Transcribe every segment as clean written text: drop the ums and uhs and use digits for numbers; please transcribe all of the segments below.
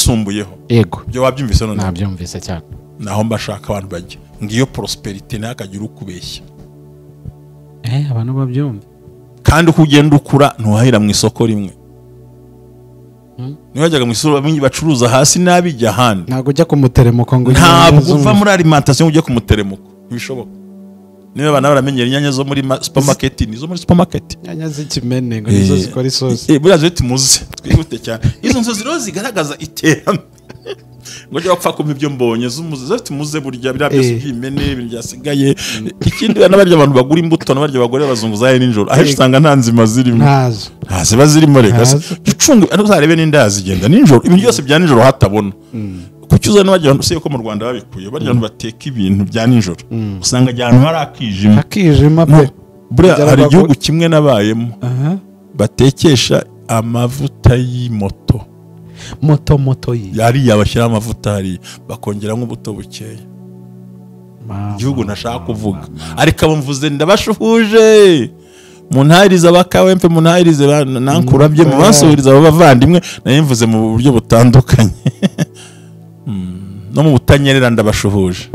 Yisumbuyeho. Yego. Ibyo wabyumvise none? Nabyumvise cyane. Naho mbashaka abantu bajya ngiyo prosperity ntakagira ukubeshya. Abantu babyumva. Kandi uko ugenda ukura ntuhahira mu isoko rimwe. Niba wajyaga mu isoko bamwe bacuruza hasi n'abijya ahandi. Ntabwo ujya ku muteremuko ngo ntabwo uva muri alimentation ujya ku muteremuko. Ntibishoboka. Niba abana baramenyera inyanya zo muri supermarket, nizo muri supermarket. Inyanya z'ikimene ngo nizo zikora isosi. Buriya zo tumuze twihute cyane. Izo nzozi rero zigaragaza iterambere. Ngo jya wapfa kumpa ibyo mbonye zumuze zo tumuze burya biriya byose by'imene ibintu byasigaye. Ikindi n'abarya abantu bagura imbuto n'abarya abagore bazunguzaye nijoro. Aho usanga nta nzima zirimo. Ntazo. Nta ziba zirimo reka. Gicunga ariko uzarebe n'inda zigenda nijoro. Ibintu byose bya nijoro hatabona. Kuki uzana n'abarya abantu useye ko mu Rwanda babikuye barya abantu bateka ibintu bya nijoro. Usanga ahantu hari akijima. Akijima pe. Buriya hari igihugu kimwe nabayemo. Batekesha amavuta y'imoto. Moto yi. Yari yabashyira amavuta hari bakongeramo ubuto bukeya. Igihugu ntashaka kuvuga. Ariko abo mvuze ndabashuhuje. Muntahirize abakawempe, muntahirize nankurabye, mubasuhirize abo bavandimwe, nayo mvuze mu buryo butandukanye. No mu butanyerera ndabashuhuje.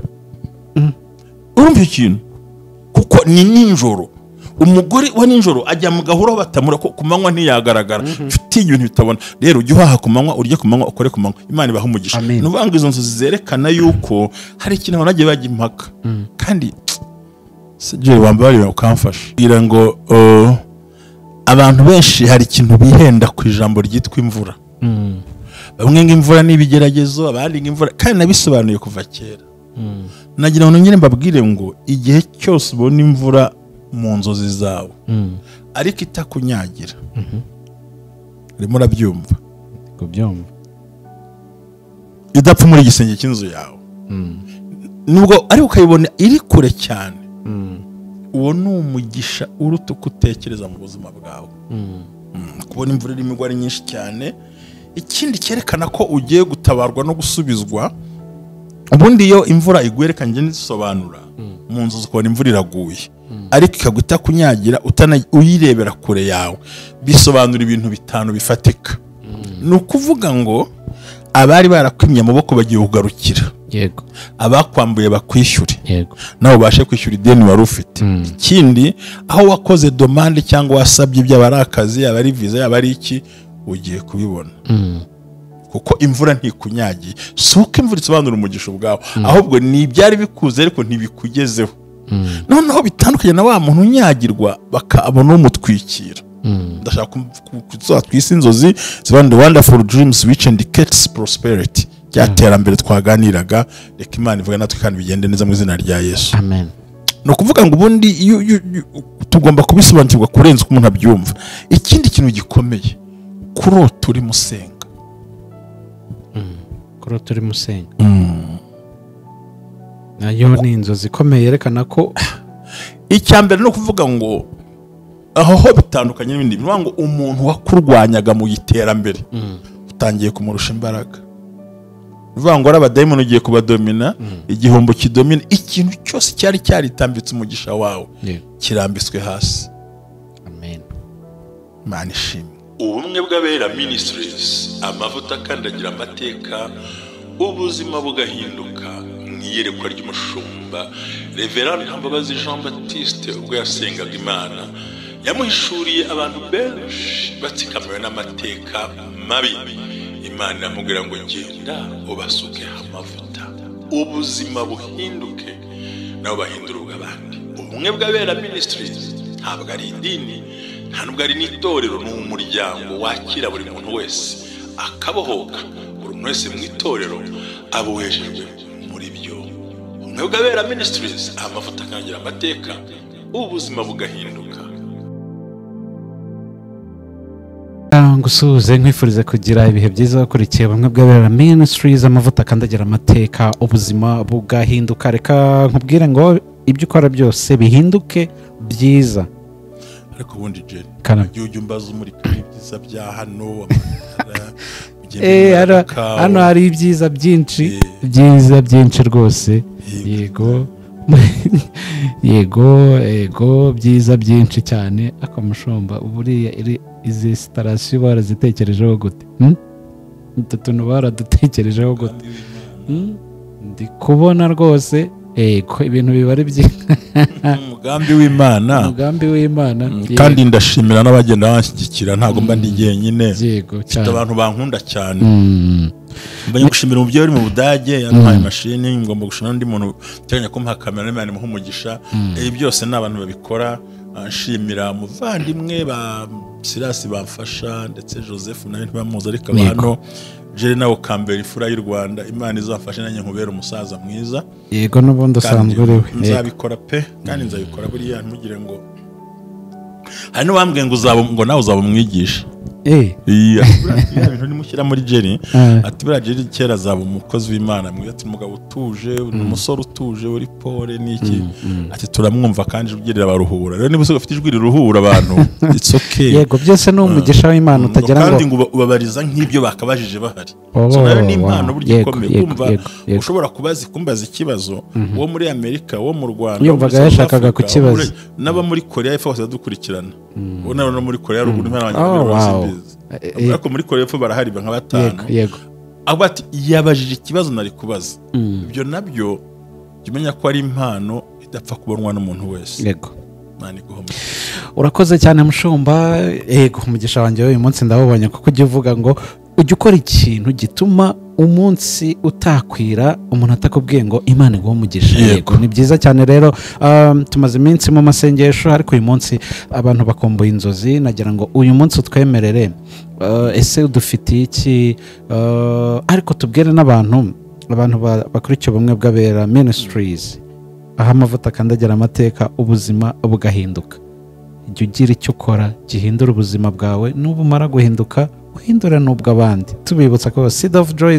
Urumva ikintu? Kuko ni nijoro. Umugore wa nijoro ajya mu gahuro batamura ko ku manywa ntiyagaragara. Utinya ibintu bitabona. Rero ujye uhaha ku manywa, urye ku manywa, ukore ku manywa. Imana ibaha umugisha. Nubanga izo nzozi zerekana yuko hari ikintu abantu bagiye bajya impaka. Kandi sije wambabarira ukamfasha. Ngira ngo abantu benshi hari ikintu bihenda ku ijambo ryitwa imvura. Bamwe ngo imvura ni ibigeragezo, abandi ngo imvura, kandi nabisobanuye kuva kera. Nagira ngo nongere mbabwire ngo igihe cyose ubona imvura mu nzozi zawe ariko itakunyagira, urimo urabyumva, kubyumva, idapfa muri igisenge cy'inzu yawe, nubwo ariko ukayibona iri kure cyane, uwo ni umugisha uruta uko utekereza mu buzima bwawe. Kubona imvura irimo igwa ari nyinshi cyane. Ikindi cyerekana ko ugiye gutabarwa no gusubizwa, ubundi iyo imvura iguye reka njye nisobanura, mu nzozi ukabona imvura iraguye ariko ikaguta kunyagira uyirebera kure yawe, bisobanura ibintu bitanu bifatika. Ni ukuvuga ngo abari barakwimye amaboko bagiye kugarukira. Yego. Abakwambuye bakwishyure. Yego. Nawe ubashe kwishyura ideni wari ufite. Ikindi aho wakoze demande cyangwa wasabye byaba ari akazi, yaba ari visa, yaba ari iki, ugiye kubibona. Kuko imvura ntikunyagiye. Si uko imvura isobanura umugisha ubwawe, ahubwo ni ibyari bikuze ariko ntibikugezeho. Noneho bitandukanye na wa muntu unyagirwa bakabona umutwikira. Ndashaka twise inzozi ziba wonderful dreams which indicates prosperity. Rya terambere twaganiraga, reka Imana ivuga natwe kandi bigende neza mu izina rya Yesu. Amen. No kuvuga ngo ubundi tugomba kubisobanukirwa kurenza uko umuntu abyumva. Ikindi kintu gikomeye, kurota uri musenga. Kurota uri musenga. Nayo ni inzozi ikomeye yerekana ko icyambere no kuvuga ngo aho ho bitandukanye n'ibindi, bivuga ngo umuntu wakurwanyaga mu iterambere utangiye kumurusha imbaraga. Bivuga ngo abadayimoni ugiye kubadomina, igihombo kidomina, ikintu cyose cyari cyaritambitse umugisha wawe kirambitswe hasi. Amen. Imana ishimwe. Ubumwe bw'Abera Ministries, amavuta akandagira amateka, ubuzima bugahinduka. Iyerekwa ry'umushumba Reverend Ntambabazi Jean Baptiste ubwo yasengaga Imana yamuhishuriye abantu benshi batsikamiwe n'amateka mabi. Imana iramubwira ngo genda ubasuke amavuta, ubuzima buhinduke, nabo bahindura ubw'abandi. Ubumwe bw'Abera Ministries ntabwo ari idini, nta nubwo ari n'itorero, ni umuryango wakira buri muntu wese akabohoka. Buri muntu wese mu itorero abohejejwe muri byo. Ubumwe bw'Abera Ministries, amavuta akangira amateka, ubuzima bugahinduka. Ngusuhuze nkwifuriza kugira ibihe byiza wakurikiye Ubumwe bw'Abera Ministries, amavuta akandagira amateka, ubuzima bugahinduka. Reka nkubwire ngo ibyo ukora byose bihinduke byiza. Ariko ubundi Jerry, igihe ujya umbaza umurika ibyiza bya hano, hano hari ibyiza byinshi, byiza byinshi rwose. Yego. Yego, yego, byiza byinshi cyane. Akamushomba buriya izi sitarasiyo barazitekerejeho gute? Utu tuntu baradutekerejeho gute? Ndi kubona rwose yego ibintu biba ari byiza. Umugambi w'Imana. Umugambi w'Imana. Kandi ndashimira n'abagenda banshyigikira, ntabwo mba ndi jyenyine. Yego cyane. Abantu bankunda cyane. Mbanye gushimira umubyeyi uri mu Budage yampaye mashini, ngomba gushimira undi muntu uteganya kumpa kamera n'Imana imuhe umugisha. Ibi byose ni abantu babikora. Nshimira umuvandimwe ba Silas bamfasha, ndetse Joseph nawe ntibamuzi ariko abantu Jerry nawe kambera ifura y'u Rwanda. Imana izafashe nanjye nkubera umusaza mwiza. Yego n'ubundi usanzwe uri we. Nzabikora pe, kandi nzabikora buriya ntugire ngo hari n'uwambwiye ngo uzaba ngo nawe uzaba umwigisha. Iya bintu nimushyira muri Jerry ati buriya Jerry kera azaba umukozi w'Imana mwiza, ati umugabo utuje, umusore utuje uri pole n'iki, ati turamwumva kandi ijwi rirabaruhura. Rero niba ufite ijwi riruhura abantu it's okay. Yego byose ni umugisha w'Imana utagira ngo kandi ngo ubabariza nk'ibyo bakabajije bahari. So nayo ni impano burya ikomeye kumva ushobora kubaza kumbaza ikibazo uwo muri Amerika, uwo mu Rwanda, yumvaga yashakaga kukibaza, n'aba muri Korea y'Epfo bose badukurikirana. Uwo no muri Korea ruguru Imana wanjye ariko muri Korea y'Epfo barahari nka batanu. Yego abo ati yabajije ikibazo nari kubaza. Ibyo nabyo jya ko ari impano idapfa kubonwa n'umuntu wese. Yego urakoze cyane mushumba. Yego umugisha wanjye uyu munsi ndawubonye kuko ujya uvuga ngo ujya ukora ikintu gituma umunsi utakwira umuntu atakubwiye ngo Imana iguhe umugisha. Yego ni byiza cyane rero. Tumaze iminsi mu masengesho ariko uyu munsi abantu bakomboye inzozi, nagira ngo uyu munsi utwemerere ese udufitiye iki, ariko tubwire n'abantu abantu bakurikiye Ubumwe bw'Abera Ministries aho amavuta akandagira amateka ubuzima bugahinduka. Jya ugira icyo ukora gihindura ubuzima bwawe, n'ubumara guhinduka uhindura n'ubwo abandi. Tubibutsa ko Seed of Joy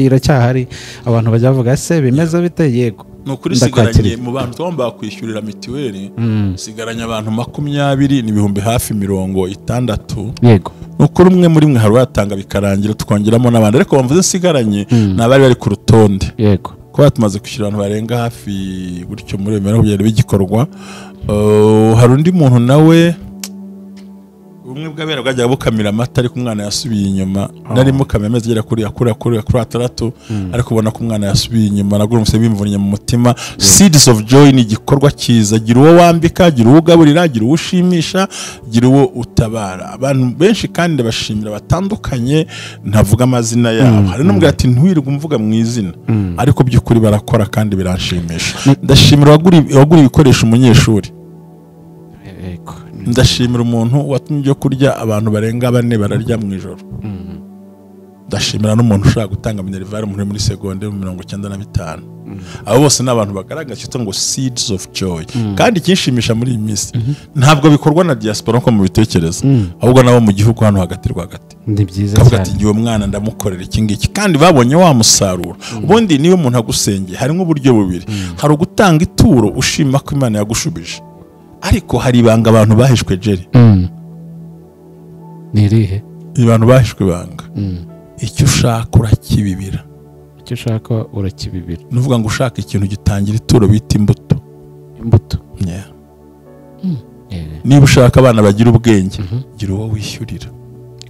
iracyahari, abantu bajya bavuga ese bimeze bite? Yego ni ukuri sigaranye mu bantu tugomba kwishyurira mituweli, sigaranye abantu 20 n'ibihumbi hafi 60. Yego ni ukuri umwe muri mwe hari uwatanga bikarangira tukongeramo n'abandi, ariko bamvuze sigaranye ni abari bari ku rutonde. Yego kuba tumaze kwishyura abantu barenga hafi gutyo muri bibiri na makumyabiri bigikorwa. Hari undi muntu nawe ubumwe bw'abera bwajyaga bukamira amata ariko umwana yasubiye inyuma. Nari mukamira amezi agera kuri kuri 6, ariko ubona ko umwana yasubiye inyuma, nagura umusebe bimvunnye mu mutima. Seeds of Joy ni igikorwa cyiza, gira uwo wambika, gira uwo ugaburira, gira uwo ushimisha, gira uwo utabara. Abantu benshi kandi bashimira batandukanye, ntavuga amazina yabo. Hari n'umwe ati ntiwirirwe umvuga mu izina, ariko by'ukuri barakora kandi biranshimisha. Ndashimira wagura ibikoresho umunyeshuri. Ndashimira umuntu watumye ibyo kurya abantu barenga 4 bararya mu ijoro. Ndashimira n'umuntu ushaka gutanga minerval umuntu muri segonde mu 95. Abo bose ni abantu bagaragaza icyo ngo Seeds of Joy. Kandi ikinshimisha muri iyi minsi ntabwo bikorwa na diaspora nko mu bitekerezo, ahubwo nabo mu gihugu hano hagati rwagati. Ni byiza cyane. Ati ngiye umwana ndamukorera iki ngiki, kandi babonye wa musaruro. Ubundi niyo umuntu agusengeye harimo uburyo bubiri. Hari ugutanga ituro ushima ko Imana yagushubije, ariko hari ibanga abantu bahishwe Jerry. Ni irihe? Abantu bahishwe ibanga. Icyo ushaka urakibibira. Icyo ushaka urakibibira. Nuvuga ngo ushaka ikintu gitangira ituro bita imbuto. Imbuto. Yeah. Niba ushaka abana bagira ubwenge, gira uwo wishyurira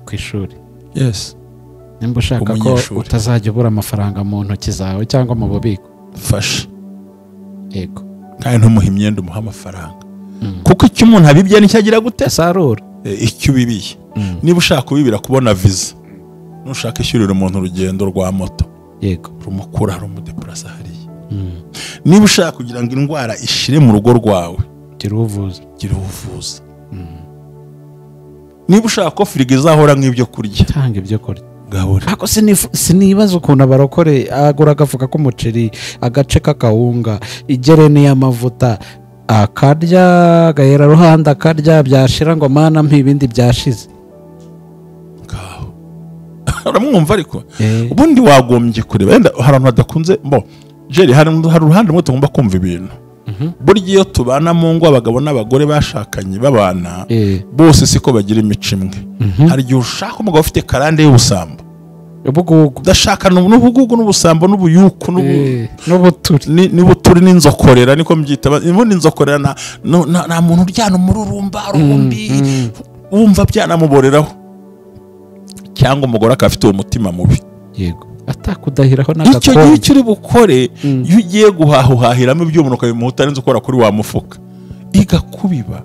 ku ishuri. Yes. Nimba ushaka ko utazajya ubura amafaranga mu ntoki zawe cyangwa mu bubiko, fasha. Yego. Kandi ntumuhe imyenda, umuhe amafaranga. Kuko icyo umuntu abibye nicyo agira gute? Asarura. Icyo ubibiye. Niba ushaka kubibira kubona visa, nushaka ishyurira umuntu urugendo rwa moto, yego, rumukura rumudeplasa hariya. Niba ushaka kugira ngo indwara ishire mu rugo rwawe, gira ubuvuzi. Gira ubuvuzi. Niba ushaka ko firigo izahora nk'ibyo kurya, tanga ibyo kurya. Gabura. Ako sinibaza ukuntu abarokore agura agafuka k'umuceri, agace k'akawunga, igereni y'amavuta, akarya gahera ruhanda akarya byashira ngo mana mpa ibindi byashize. Ngaho uramwumva ariko ubundi wagombye kureba wenda hari abantu badakunze bo Jerry, hari uruhande rumwe tugomba kumva ibintu. Burya iyo tubana mu ngo abagabo n'abagore bashakanye babana bose siko bagira imico imwe. Hari igihe ushaka umugabo ufite karande y'ubusambo, ubugugu, udashaka n'ubugugu n'ubusambo n'ubuyuku n'ubuturi n'ubuturi n'inzokorera, niko mbyita. Ubundi inzokorera nta muntu uryana umururumba rumbi wumva byanamuboreraho, cyangwa umugore akaba afite uwo mutima mubi. Yego, atakudahiraho Icyo gihe n'agakombe. Icyo uri bukore, iyo ugiye guhaha, uhahiramo ibyuma, ukabimuha utarinze ukora kuri wa mufuka, igakubiba.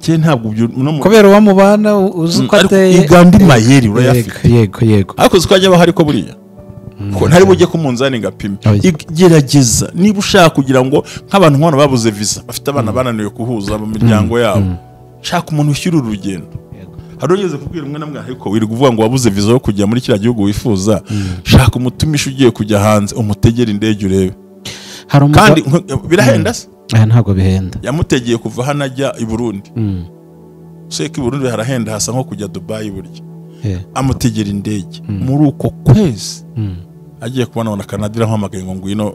Cye ntabwo ibyo no mu Kubera uwo mubana uzi uko Ariko ateye. Iganda mayeri urayafite. Yego. Ariko uzi ko hajya abaho, ariko buriya ko ntari bujye ku munzani ngo apime. Oya. Gerageza, niba ushaka kugira ngo nk'abantu nk'abana babuze visa, bafite abana bananiwe kuhuza mu miryango yabo, shaka umuntu ushyira urugendo. Hari ugeze kubwira umwe namwe, ariko wirirwa uvuga ngo wabuze visa yo kujya muri kiriya gihugu wifuza, shaka umutumishi ugiye kujya hanze, umutegere indege urebe. Hari umugabo. Kandi birahenda se? Aya ntabwo bihenda. Yamutegeye kuva hano ajya i Burundi. Seka, i Burundi harahenda, hasa nko kujya Dubayi burya. Amutegera indege muri uko kwezi, agiye kubona abona Kanadira ampamagaye ngo ngwino.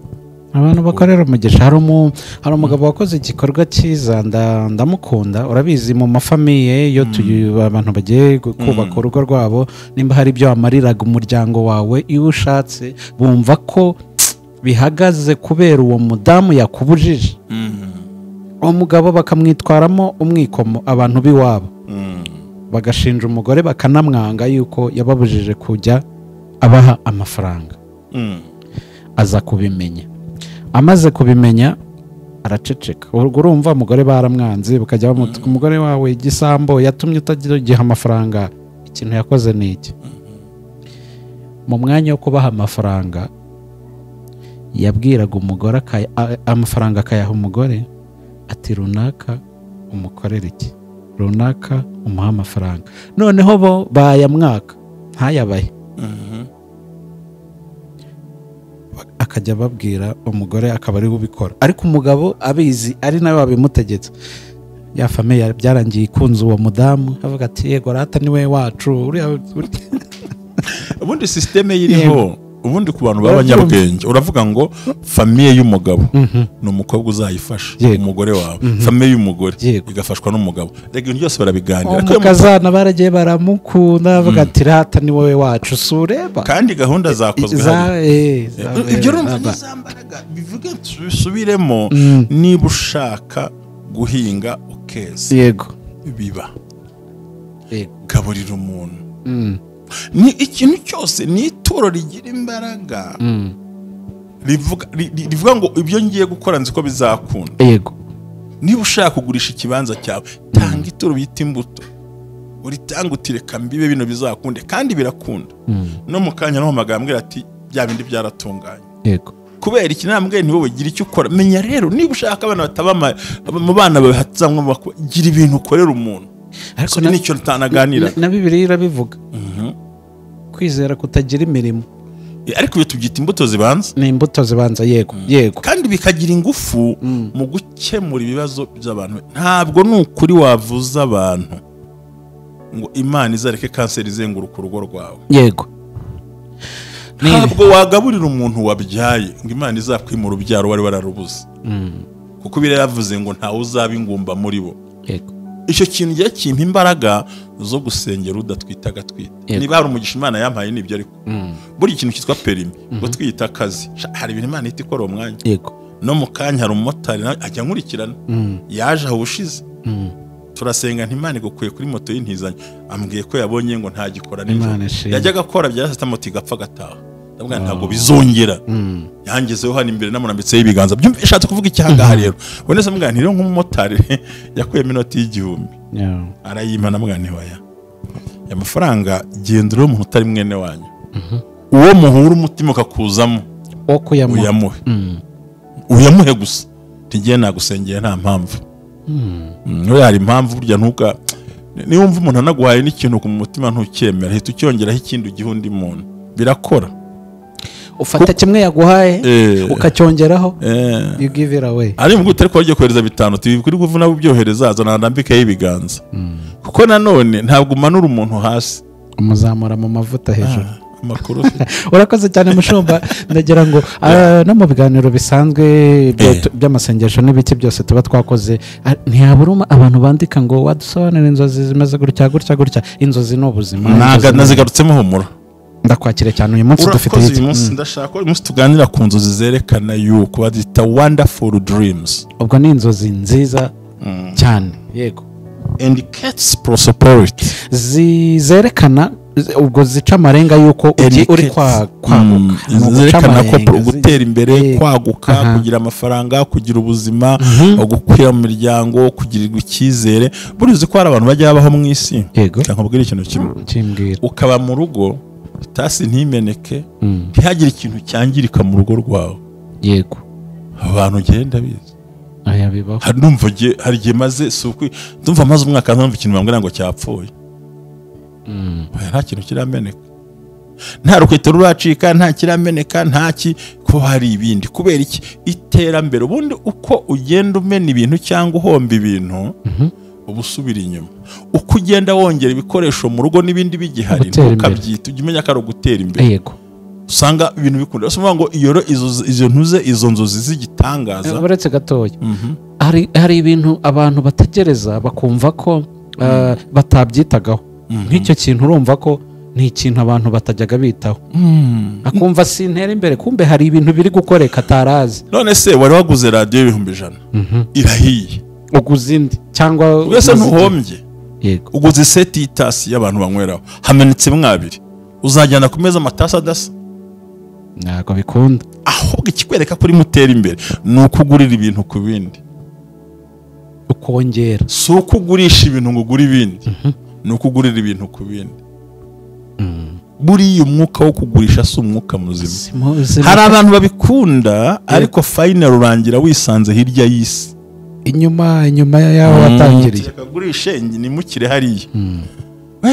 Abantu bakorera umugisha. Hari umugabo wakoze igikorwa cyiza, ndamukunda. Urabizi, mu ma famille, iyo abantu bagiye kubaka urugo rwabo, nimba hari ibyo wamariraga umuryango wawe, iyo ushatse bumva ko bihagaze kubera uwo mudamu yakubujije. Uwo mugabo bakamwitwaramo umwikomo, abantu b'iwabo bagashinja umugore, bakanamwanga yuko yababujije kujya abaha amafaranga. Aza kubimenya. Amaze kubimenya araceceka. Ubwo urumva umugore baramwanze, bakajya bamutuka: "Umugore wawe igisambo, yatumye utagira igihe amafaranga." Ikintu yakoze ni iki? Mu mwanya wo kubaha amafaranga, yabwiraga umugore amafaranga akayaha umugore, ati: "Runaka umukorere iki, runaka umuha amafaranga." Noneho bo bayamwaka ntayabahe, akajya ababwira umugore, akaba ariwe ubikora, ariko umugabo abizi, ari nawe wabimutegetse. Ya famille byarangiye ikunze uwo mudamu, avuga ati: "Yego rata, niwe wacu Ubundi système iriho, ubundi ku bantu b'abanyabwenge, uravuga ngo famille y'umugabo ni umukobwa uzayifasha, umugore wawe. Famille y'umugore igafashwa n'umugabo. Reka, ibintu byose barabiganira. Ariko iyo Umukazana baragiye baramukunda, bavuga ati: "Rata, ni wowe wacu, si ureba?" Kandi gahunda zakozwe Za hariya. Ibyo urumva ni za mbaraga bivuge tubisubiremo. Niba ushaka guhinga ukeza, biba, gaburira umuntu. Ni ikintu cyose, ni ituro rigira imbaraga, rivuga ngo ibyo ngiye gukora nzi ko bizakunda. Niba ushaka kugurisha ikibanza cyawe, tanga ituro bita imbuto, uritanga uti: "Reka mbibe bino bizakunde." Kandi birakunda. No mu kanya no mu ambwira ati: "Bya bindi byaratunganye." Kubera iki? Nambwiye ni wowe, gira icyo ukora. Menya rero, niba ushaka abana bataba mu bana bawe hatazamwa gira ibintu ukorera umuntu. Ariko So, nicyo ntanaganira. Na Bibiliya irabivuga, kwizera kutagira imirimo. Ariko ibyo tubyita imbuto zibanza. Ni imbuto zibanza, yego. Kandi bikagira ingufu mu gukemura ibibazo by'abantu. Ntabwo ni ukuri wavuza abantu ngo Imana izareke kanseri izenguruka urugo rwawe. Ntabwo wagaburira umuntu wabyaye ngo Imana izakwima urubyaro wari wararubuze, kuko biriya yavuze ngo ntawe uzaba ingumba muri bo. Icyo kintu gihe kimpa imbaraga zo gusengera udatwita agatwita. Niba hari umugisha Imana yampaye, nibyo. Ariko buri ikintu cyitwa permis, gutwita akazi, hari ibintu Imana ihita ikora uwo mwanya. No mu kanya hari umumotari nawe ajya nkurikirana, yaje aho ubushize, turasenga nti: "Imana igukuye kuri moto y'intizanyo." Ambwiye ko yabonye ngo ntagikora nijoro. Imana ishimwe. Yajyaga akora bya sita, moto igapfa agataha. Ndavuga nti: "Ntabwo bizongera." Yangezeho hano imbere, namurambitseho ibiganza. Byumva ishatse kuvuga icyangaha rero ubone se? Mbwira nti rero nk'umumotari yakuyemo inoti y'1000, arayimpa. Namubwira nti: "Oya, aya mafaranga genda urebe umuntu utari mwene wanyu, uwo muhura umutima ukakuzamo, Wo kuyamuha. uyamuhe, uyamuhe gusa." Ntigiye nagusengeye, nta mpamvu. We hari impamvu burya ntuka niba wumva umuntu anaguhaye n'ikintu ku mutima ntukemera, hita ucyongeraho ikindi ugiha undi muntu, birakora. Ufata kimwe yaguhaye, ukacyongeraho, you give it away. Ari mu gute? Ariko wagiye kohereza 5, tubi kuri kuvuna ubyohereza, zana ndambikeho ibiganza, kuko nanone ntabwo umanura umuntu hasi. Umuzamura mu mavuta hejuru. Amakuru ufite. Urakoze cyane, mushumba. Ndagira ngo no mu biganiro bisanzwe by'amasengesho n'ibiki byose tuba twakoze, ntihabura abantu bandika ngo: "Wadusobanurira inzozi zimeze gutya gutya gutya?" Inzozi ni ubuzima. Inzozi Nazigarutsemo, humura. Ndakwakira cyane. Uyu munsi dufite Urakoze. iki? Uyu munsi ndashaka ko uyu munsi tuganira ku nzozi zerekana yuko bazita wonderful dreams. Ubwo ni inzozi nziza cyane, yego. Indicates prosperity. Zerekana Ubwo zica amarenga yuko uri kwaguka, zerekana ko gutera imbere, kwaguka, kugira amafaranga, kugira ubuzima, gukwira mu miryango, kugirirwa icyizere. Buriya uzi ko hari abantu bajya babaho mu isi, nkubwira ikintu kimwe, ukaba mu rugo itasi ntimeneke, ntihagire ikintu cyangirika mu rugo rwawe. Yego, abantu ugenda bizi. Hari igihe maze ndumva maze umwaka ntumva ikintu bambwira ngo cyapfuye. Nta kintu kirameneka, nta rukweto ruracika, nta kirameneka, nta ki ko hari ibindi. Kubera iki? Iterambere. Ubundi uko ugenda umena ibintu cyangwa uhomba ibintu, uba usubira inyuma. Uko ugenda wongera ibikoresho mu rugo n'ibindi bigihari, ntukabyita, ujye umenya ko ari ugutera imbere. Yego, usanga ibintu bikunda. Usanga ngo iyo izo ntuze izo nzozi z'igitangaza. Uretse gatoya, hari ibintu abantu bategereza bakumva ko batabyitagaho. Nk'icyo kintu urumva ko ni ikintu abantu batajyaga bitaho, akumva sintera imbere, kumbe hari ibintu biri gukoreka atarazi. None se wari waguze radiyo 100,000 irahiye, uguze indi cyangwa wese ntuhombye. Yego, uguze seti y'itasi y'abantu banyweraho, hamenetse mwabiri, uzajyana ku meza amatasi adasa, ntabwo bikunda. Ahubwo ikikwereka ko urimo utera imbere ni uko ugurira ibintu ku bindi, ukongera. Si uko ugurisha ibintu ngo ugure ibindi, ni uko ugurira ibintu ku bindi. Buriya umwuka wo kugurisha si umwuka muzima. Hari abantu babikunda, ariko final urangira wisanze hirya y'isi, inyuma yaho watangiriye. Kagurishe nimukire hariya.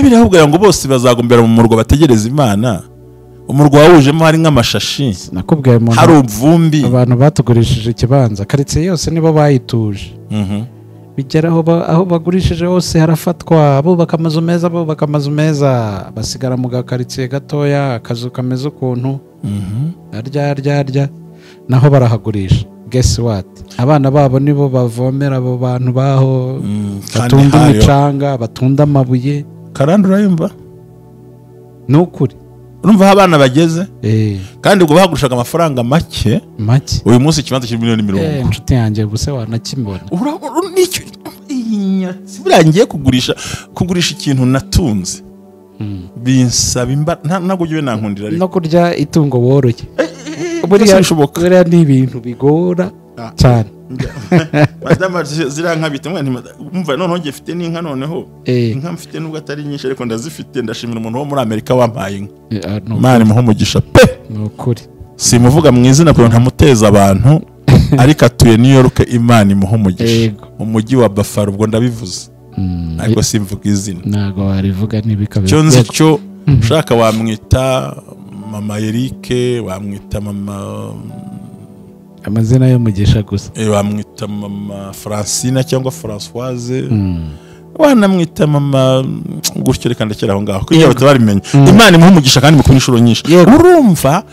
Birahubwira ngo bose bazagombera mu murwa bategereza Imana. Umurwa wawujemo hari nk'amashashi, nakubwiye umuntu hari ubuvumbi. Abantu batugurishije ikibanza, karitsiye yose nibo bayituje. Bigera aho bagurishije hose harafatwa, bubaka amazu meza, bubaka amazu meza, basigara mu gakaritsiye gatoya, akazu kameze ukuntu, arya naho barahagurisha. Guess what? Abana babo nibo bavomera abo bantu baho, batunda imicanga, batunda amabuye. Karandi urayumva? Ni ukuri. Urumva aho abana bageze? Kandi ubwo bagurishaga amafaranga make. Uyu munsi ikibanza kiri 50,000,000. Inshuti yanjye ubuse wanakimubona. Buriya ngiye kugurisha ikintu natunze. Binsaba imbaraga, ntabwo ujye nankundira ariko. No kurya itungo woroye. Buriya ni ibintu bigora cyane. Madama ziriya nka bita umva noneho ngiye mfite n'inka noneho. Inka mfite nubwo atari nyinshi ariko ndazifite, ndashimira umuntu wo muri Amerika wampaye inka. Imana imuhe umugisha pe. Ni ukuri. Simuvuga mu izina kugira ntamuteza abantu, ariko atuye New York, Imana imuhe umugisha. Mu mujyi wa Buffalo, ubwo ndabivuze. Ariko simvuga izina. Ntago warivuga n'ibikabije. Cyo nzi cyo ushaka wamwita Mama Eric, wamwita mama amazina yo mugisha gusa. Wamwita mama Francina cyangwa Françoise. Wanamwita mama gutyo, reka ndekera aho ngaho kugira batabarimenya. Imana imuhe umugisha kandi mukuru inshuro nyinshi. Urumva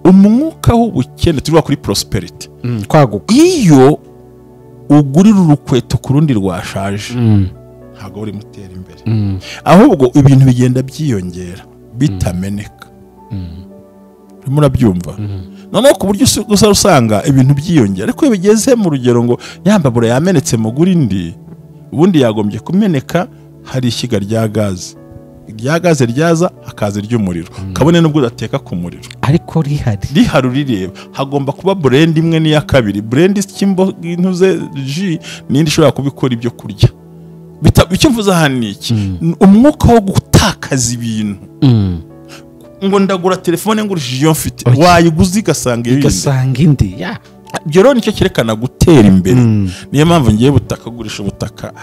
umwuka w'ubukene tuvuga kuri prosperity, kwaguka. Iyo ugurira urukweto ku rundi rwashaje, ntabwo uri mutera imbere. Ahubwo ibintu bigenda byiyongera bitameneka. Murabyumva? Noneho ku buryo gusa usanga ibintu byiyongera, ariko iyo bigeze mu rugero ngo yambabura yamenetse mugura indi, ubundi yagombye kumeneka hari ishyiga rya gaze, irya gaze ryaza hakaza iry'umuriro, kabone nubwo udateka ku muriro ariko rihari urireba. Hagomba kuba brand imwe n'iya kabiri, brand intuze ji n'indi ishobora kubikora ibyo kurya. Icyo mvuze aha ni iki? Umwuka wo gutakaza ibintu. Ngo ndagura telefone ngurishije iyo mfite, wayiguze igasanga indi. Ibyo rero nicyo cyerekana gutera imbere. Niyo mpamvu ngiye butaka gurisha ubutaka.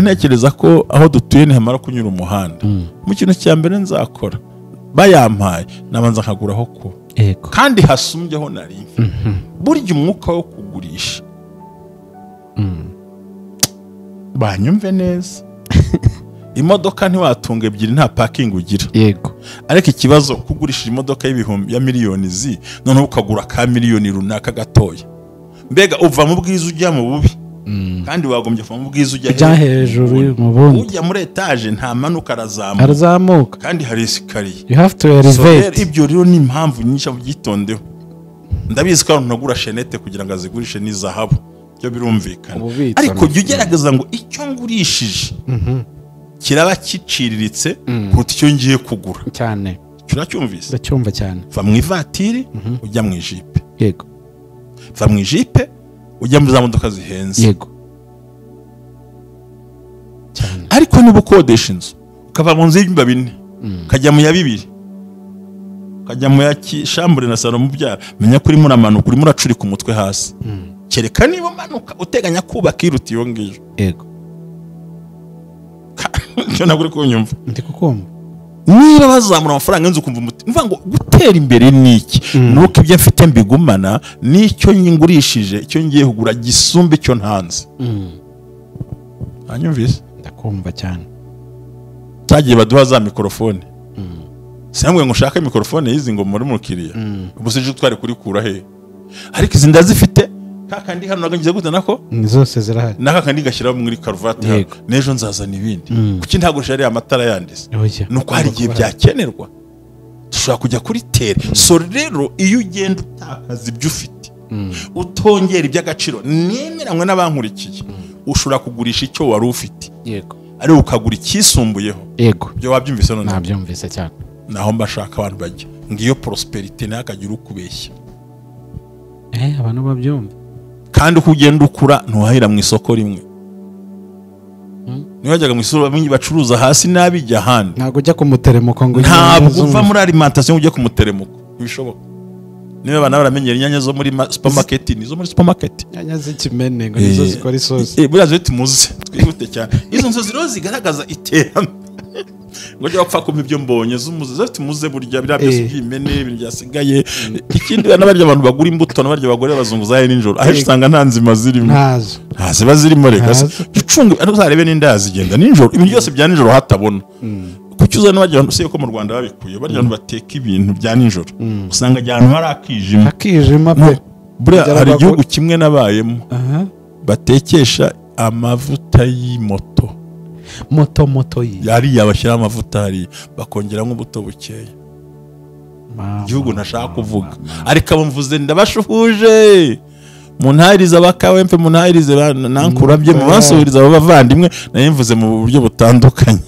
Ntekereza ko aho dutuye nihamara kunyura umuhanda, mu kintu cya mbere nzakora bayampaye nabanza nkaguraho ko kandi hasumbyeho nari mfite. Burya umwuka wo kugurisha, banyumve neza, imodoka ntiwatunga ebyiri nta parking ugira. Yego. Ariko ikibazo kugurisha imodoka y'ibihumbi ya miliyoni zi, noneho ukagura ka miliyoni runaka gatoya, mbega uva mu bwiza ujya mu bubi. Kandi wagombye kuva mu bwiza ujya hejuru mu bundi. Ujya muri etage nta manuka, arazamuka kandi hari escalier. You have to elevate. Ibyo rero ni impamvu nyinshi abyitondeho. Ndabizi ko abantu nagura chenette kugira ngo azigurishe ni zahabu, byo birumvikana. Ariko jya ugerageza ngo icyo ngurishije Kiraba kiciriritse kuruta icyo ngiye kugura cyane. Uracyumvise? Ndacyumva cyane. Va mu ivatiri ujya mu ijipe. Yego. Va mu ijipe ujya mu za modoka zihenze. Yego. Cyane. Ariko niba ukodesha inzu ukava mu nzu y'ibyumba 4 ukajya mu ya 2 ukajya mu ya shambure na salo mubyara, menya ko urimo uramanuka, urimo uracurika umutwe hasi. Kereka niba umanuka uteganya kubaka iruta iyo ngiyo. Yego. Cyo ntabwo uri kunyumva. Ndi kukumva. Niba bazamura amafaranga inzu ukumva umuti, mvuga ngo gutera imbere ni iki? Nuko ibyo mfite mbigumana, n'icyo ngurishije, icyo ngiye kugura gisumba icyo ntanze. Anyumvise? Ndakumva cyane. Cyagiye baduha za mikrofone. Sinambwe ngo ushake mikrofone yizi ngo muri mukiriya. Ubu se twari kurikura he? Ariko izi ndazifite, kakandi hano nagangize gute nako? Zose zirahari. Naka kandi gashyira muri karuvati hano. Nejo nzazana ibindi. Kuki ntagurisha ari amatara yandise? Nuko hari igihe byakenerwa. Dushobora kujya kuri tere. So rero iyo ugenda utakaza ibyo ufite, utongera iby'agaciro, nemeranywe n'abankurikiye, ushobora kugurisha icyo wari ufite. Yego. Ari ukagura icyisumbuyeho. Yego. Ibyo wabyumvise none? Nabyumvise cyane. Naho mbashaka abantu bajya. Ngiyo prosperity ntakagira ukubeshya. Abantu babyumva. Kandi uko ugenda ukura ntuhahira mu isoko rimwe. Niba wajyaga mu isoko bamwe bacuruza hasi n'abijya ahandi. Ntabwo ujya ku muteremuko ngo ntabwo uva muri alimentation ujye ku muteremuko. Ntibishoboka. Niba abana baramenyera inyanya zo muri supermarket, nizo muri supermarket. Inyanya z'ikimene ngo nizo zikora isosi. Buriya zo tumuze twihute cyane. Izo nzozi rero zigaragaza iterambere. Ngo jya wapfa kumpa ibyo mbonye zumuze zafite muze burya biriya byose by'imene ibintu byasigaye. Ikindi n'abarya abantu bagura imbuto n'abarya abagore bazunguzaye nijoro aho usanga nta nzima zirimo, ntazo nta ziba zirimo. Reka ucunge uzarebe n'inda zigenda nijoro, ibintu byose bya nijoro hatabona. Kuki uzana n'abarya abantu usibye ko mu Rwanda babikuye barya abantu bateka ibintu bya nijoro usanga ahantu hari akijima, akijima pe. Buriya hari igihugu kimwe nabayemo batekesha amavuta y'imoto, moto yi yari yabashyira amavuta hari bakongeramo ubuto bukeya. Igihugu ntashaka kuvuga ariko abo mvuze ndabashuhuje, muntahirize abakawempe, muntahirize nankurabye, mubasuhirize abo bavandimwe nayo mvuze mu buryo butandukanye.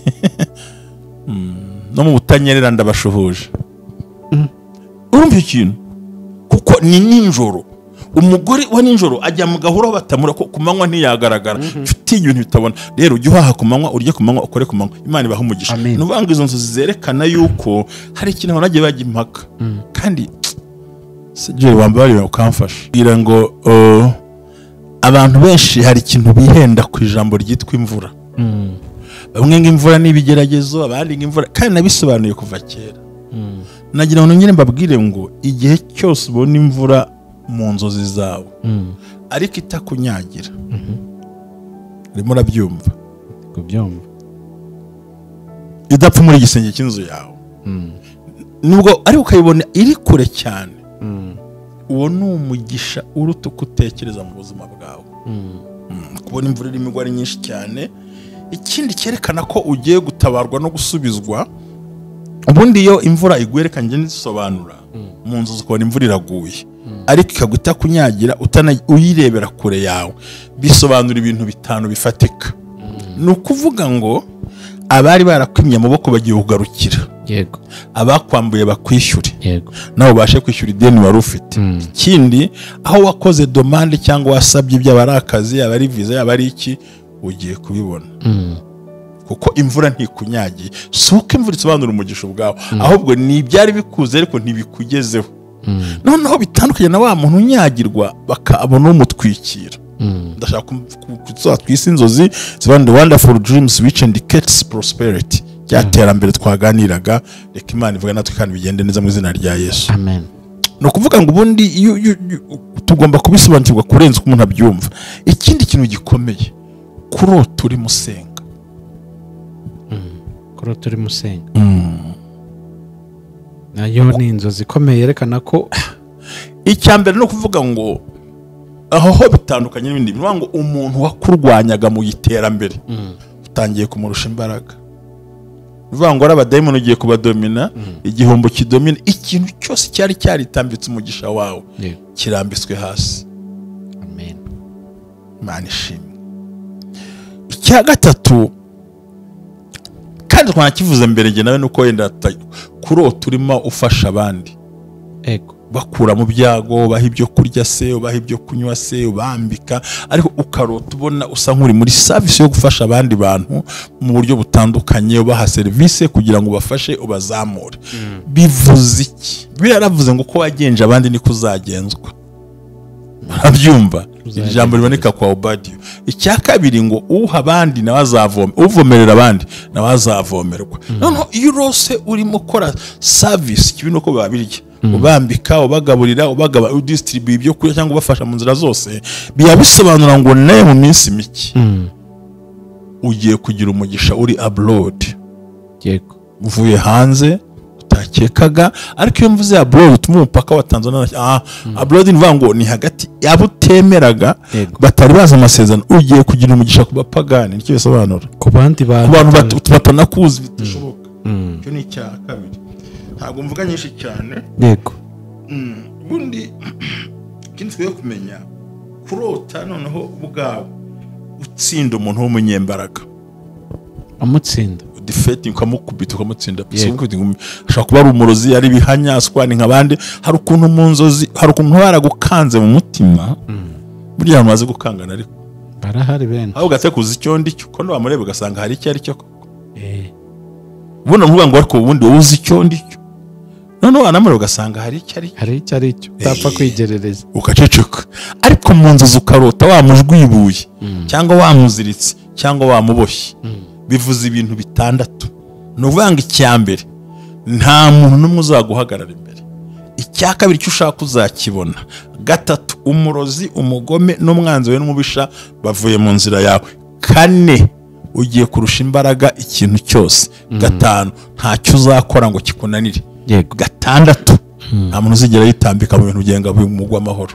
No mu butanyerera ndabashuhuje. Urumva ikintu kuko ni nijoro. Umugore wa nijoro ajya mu gahuro batamura ko ku manywa ntiyagaragara. Mfite ibintu bitabona. Rero ujye uhaha ku manywa, urye ku manywa, ukore ku manywa. Imana ibaha umugisha. Nubanga izo nzozi zerekana yuko hari ikintu abantu bagiye bajya impaka. Kandi Sejeri wambabarira ukamfasha. Ngira ngo abantu benshi hari ikintu bihenda ku ijambo ryitwa imvura. Bamwe ngo imvura ni ibigeragezo, abandi ngo imvura, kandi nabisobanuye kuva kera. Nagira ngo nyine mbabwire ngo igihe cyose ubona imvura mu nzozi zawe ariko itakunyagira, urimo urabyumva, kubyumva, idapfa muri igisenge cy'inzu yawe, nubwo ariko ukayibona iri kure cyane, uwo ni umugisha uruta uko utekereza mu buzima bwawe. Kubona imvura irimo igwa ari nyinshi cyane. Ikindi cyerekana ko ugiye gutabarwa no gusubizwa, ubundi iyo imvura iguye, reka njye nisobanura, mu nzu ukabona imvura iraguye ariko ikaguta kunyagira uyirebera kure yawe, bisobanura ibintu bitanu bifatika. Ni ukuvuga ngo abari barakwimye amaboko bagiye kugarukira. Yego. Abakwambuye bakwishyure. Yego. Nawe ubashe kwishyura ideni wari ufite. Ikindi, aho wakoze demande cyangwa wasabye byaba ari akazi, yaba ari visa, yaba ari iki, ugiye kubibona. Kuko imvura ntikunyagiye. Si uko imvura isobanura umugisha ubwawe, ahubwo ni ibyari bikuze ariko ntibikugezeho. Noneho bitandukanye na wa muntu unyagirwa bakabona umutwikira. Ndashaka twise inzozi ziba wonderful dreams which indicates prosperity, rya terambere twaganiraga. Reka Imana ivuga natwe kandi bigende neza mu izina rya Yesu. Amen. Ni ukuvuga ngo ubundi tugomba kubisobanukirwa kurenza uko umuntu abyumva. Ikindi kintu gikomeye, kurota uri musenga. Kurota uri musenga nayo ni inzozi ikomeye yerekana ko icya mbere ni ukuvuga ngo aho ho bitandukanye n'ibindi. Bivuga ngo umuntu wakurwanyaga mu iterambere utangiye kumurusha imbaraga. Bivuga ngo ari abadayimoni ugiye kubadomina, igihombo kidomina, ikintu cyose cyari cyaritambitse umugisha wawe kirambitswe hasi. Amen. Imana ishimwe. Icya gatatu, Kandi twanakivuze mbere njye nawe, nuko wenda kurota urimo ufasha abandi, ego, bakura mu byago, baha ibyo kurya se, ubaha ibyo kunywa se, ubambika, ariko ukarota ubona usa nk'uri muri service yo gufasha abandi bantu mu buryo butandukanye, ubaha serivisi kugira ngo ubafashe ubazamure. Bivuze iki? Biravuze ngo uko wagenje abandi niko uzagenzwa. Urabyumva? Ijambo riboneka kwa Obadiya. Icya kabiri ngo uha abandi nawe azavoma, uvomerera abandi nawe azavomerwa. Noneho iyo urose urimo ukora service, kibi nuko babirya, ubambika, ubagaburira, ubagaba, udistribuye ibyo kurya cyangwa ubafasha mu nzira zose, biba bisobanura ngo nawe mu minsi mike ugiye kugira umugisha uri abroad. Yego, uvuye hanze utakekaga. Ariko iyo mvuze abroad utuma umupaka wa Tanzania, abroad ni ngo ni hagati yabo utemeraga, batari bazi amasezerano. Ugiye kugira umugisha ku bapagani, nicyo bisobanura, ku bandi bantu batanakuzi bitashoboka. Icyo ni icya kabiri. Ntabwo mvuga nyinshi cyane. Yego. Ubundi ikindi twiye kumenya, kurota noneho ubwawe utsinda umuntu w'umunyembaraga, amutsinda, defeating, ukamukubita ukamutsinda. Ashobora kuba ari umurozi, ari ibihanyaswa, ni nk'abandi. Hari ukuntu mu nzozi, hari ukuntu baragukanze mu mutima, burya abantu bazi gukangana, ariko barahari benshi. Ahubwo gatekuza icyo ndi cyo, ko wamureba ugasanga hari icyo ari cyo koko. Ubundi nkuvuga ngo ariko ubundi wowe uzi icyo ndi cyo, noneho wanamureba ugasanga hari icyo ari cyo, hari icyo ari cyo utapfa kwigerereza, ukaceceka. Ariko mu nzozi ukarota wamujwibuye cyangwa wamuziritse cyangwa wamuboshye, bivuze ibintu bitandatu. Ni ukuvuga ngo icya mbere, nta muntu n'umwe uzaguhagarara imbere. Icya kabiri, icyo ushaka uzakibona. Gatatu, umurozi, umugome n'umwanzi we n'umubisha bavuye mu nzira yawe. Kane, ugiye kurusha imbaraga ikintu cyose. Gatanu, ntacyo uzakora ngo kikunanire. Gatandatu, nta muntu uzigera yitambika mu bintu ugenga bimugwa amahoro,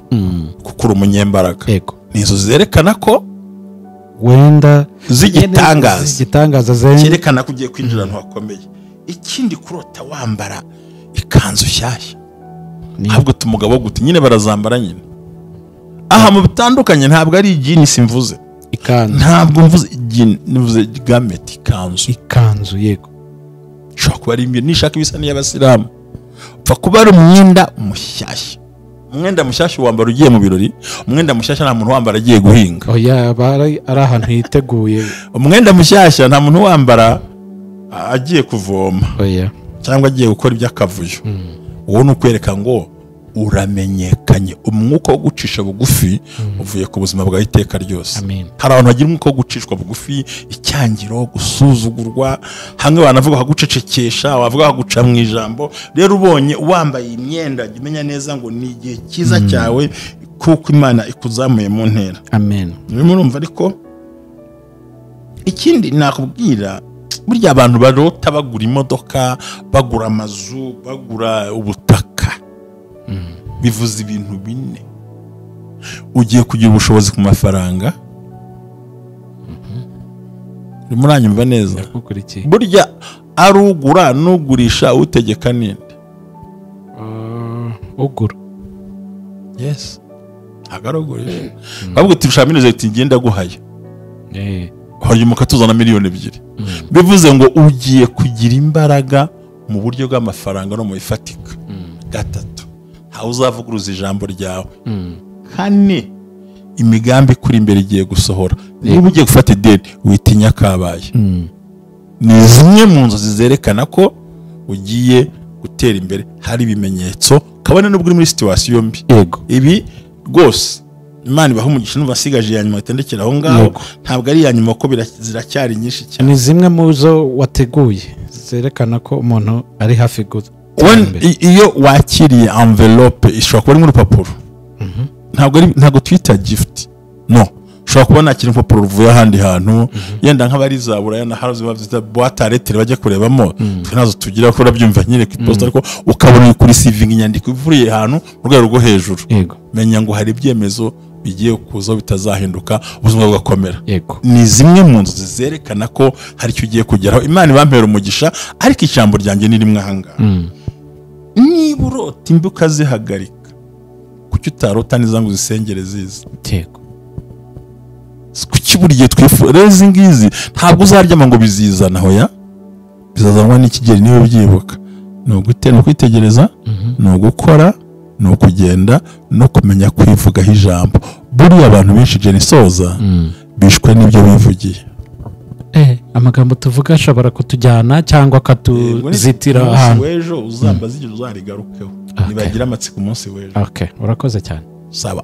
kuko uri umunyembaraga. Ni inzozi zerekana ko wenda z'igitangaza cyerekana ko ugiye kwinjira ahantu hakomeye. Ikindi, kurota wambara ikanzu nshyashya. Ntabwo tumugabo gute nyine barazambara nyine aha mu bitandukanye. Ntabwo ari ijini simvuze ikanzu, ntabwo mvuze ijini, nivuze garment, ikanzu. Ikanzu, yego, ishobora kuba ari imwe nishaka ibisa n'iy'abasilamu, upfa kuba ari umwenda mushyashya. Umwenda mushyashya wambara ugiye mu birori, umwenda mushyashya nta muntu wambara agiye guhinga. Oya, ari ahantu hiteguye. Umwenda mushyashya nta muntu wambara agiye kuvoma. Oya, cyangwa agiye gukora iby'akavuyo. Uwo ni ukwereka ngo uramenyekanye. Umwuka wo gucisha bugufi uvuye ku buzima bwawe iteka ryose. Hari abantu bagira umwuka wo gucishwa bugufi, icyangiro, gusuzugurwa, hamwe banavuga bagucecekesha, wavuga baguca mu ijambo. Rero ubonye wambaye imyenda, jya umenya neza ngo ni igihe cyiza cyawe, kuko Imana ikuzamuye mu ntera. Amen. Urimo urumva? Ariko ikindi nakubwira, burya abantu barota bagura imodoka, bagura amazu, bagura ubutaka, bivuze ibintu bine. Ugiye kugira ubushobozi ku mafaranga. Urimo uranyumva neza? Burya arugura n'ugurisha, utegeka ninde? Ugura. Yes, ntabwo arugurisha. Bavuga uti ushaka miliyoni ati ngenda guhaya, hanyuma ukatuzana 2 miliyoni. Bivuze ngo ugiye kugira imbaraga mu buryo bw'amafaranga no mu bifatika. Gatatu, ntawe uzavuguruza ijambo ryawe. Kane, imigambi kuri imbere igiye gusohora. Niba ugiye gufata ideni, witinya kabaye. Ni zimwe mu nzozi zerekana ko ugiye gutera imbere, hari ibimenyetso, kabone n'ubwo uri muri situation mbi. Yego. Ibi rwose Imana ibaha umugisha. Numva asigaje ya nyuma itendekera aho ngaho, ntabwo ari iya nyuma ko ziracyari nyinshi cyane. Ni zimwe mu zo wateguye zerekana ko umuntu ari hafi gutera imbere. Iyo wakiriye envelope ishobora kuba ari nk'urupapuro, ntabwo twita gift, no, ushobora kuba nakira urupapuro ruvuye ahandi hantu, yenda nk'abari za Buraya na haruzi babyita boîte à lettres bajya kurebamo, twe nazo tugira ko urabyumva nyine ku iposita, ariko ukabona kuri receiving inyandiko ivuye ahantu mu rwego rwo hejuru. Menya ngo hari ibyemezo bigiye kuza bitazahinduka, ubuzima bugakomera. Ni zimwe mu nzozi zerekana ko hari icyo ugiye kugeraho. Imana ibampera umugisha, ariko ijambo ryanjye ni rimwe aha ngaha. Niba urota imbi ukazihagarika, kuki utarota neza ngo uzisengere zize? Yego. Kuki buri gihe twifuza rero izi ngizi? Ntabwo uzaryama ngo bizizana, hoya. Bizazanwa n'ikigeri niba ubyibuka. Ni ukwitegereza, ni ugukora, ni ukugenda no kumenya kwivugaho ijambo. Buriya abantu benshi jenisoza bishwe n'ibyo bivugiye. Amagambo tuvuga ashobora kutujyana cyangwa akatuzitira ahantu. W'ejo uzambaza igihe uzarigarukeho. Nibagira amatsiko umunsi w'ejo. Urakoze cyane. Saba.